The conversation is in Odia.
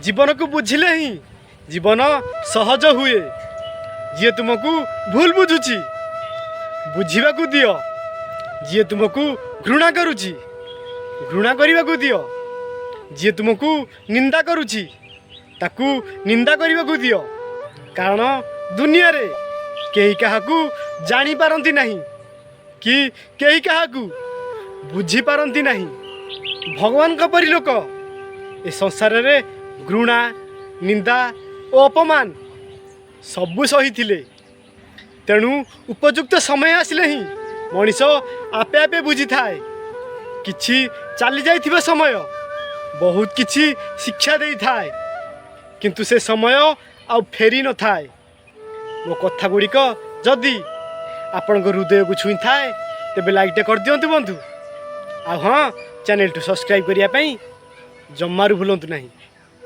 ଜୀବନକୁ ବୁଝିଲେ ହିଁ ଜୀବନ ସହଜ ହୁଏ। ଯିଏ ତୁମକୁ ଭୁଲ ବୁଝୁଛି, ବୁଝିବାକୁ ଦିଅ। ଯିଏ ତୁମକୁ ଘୃଣା କରୁଛି, ଘୃଣା କରିବାକୁ ଦିଅ। ଯିଏ ତୁମକୁ ନିନ୍ଦା କରୁଛି, ତାକୁ ନିନ୍ଦା କରିବାକୁ ଦିଅ। କାରଣ ଦୁନିଆରେ କେହି କାହାକୁ ଜାଣିପାରନ୍ତି ନାହିଁ କି କେହି କାହାକୁ ବୁଝିପାରନ୍ତି ନାହିଁ। ଭଗବାନଙ୍କ ପରି ଲୋକ ଏ ସଂସାରରେ ଘୃଣା, ନିନ୍ଦା ଓ ଅପମାନ ସବୁ ସହିଥିଲେ। ତେଣୁ ଉପଯୁକ୍ତ ସମୟ ଆସିଲେ ହିଁ ମଣିଷ ଆପେ ଆପେ ବୁଝିଥାଏ। କିଛି ଚାଲି ଯାଇଥିବା ସମୟ ବହୁତ କିଛି ଶିକ୍ଷା ଦେଇଥାଏ, କିନ୍ତୁ ସେ ସମୟ ଆଉ ଫେରି ନଥାଏ। ମୋ କଥା ଗୁଡ଼ିକ ଯଦି ଆପଣଙ୍କ ହୃଦୟକୁ ଛୁଇଁଥାଏ, ତେବେ ଲାଇକ୍ଟେ କରିଦିଅନ୍ତୁ ବନ୍ଧୁ। ଆଉ ହଁ, ଚ୍ୟାନେଲଠୁ ସବସ୍କ୍ରାଇବ୍ କରିବା ପାଇଁ ଜମାରୁ ଭୁଲନ୍ତୁ ନାହିଁ।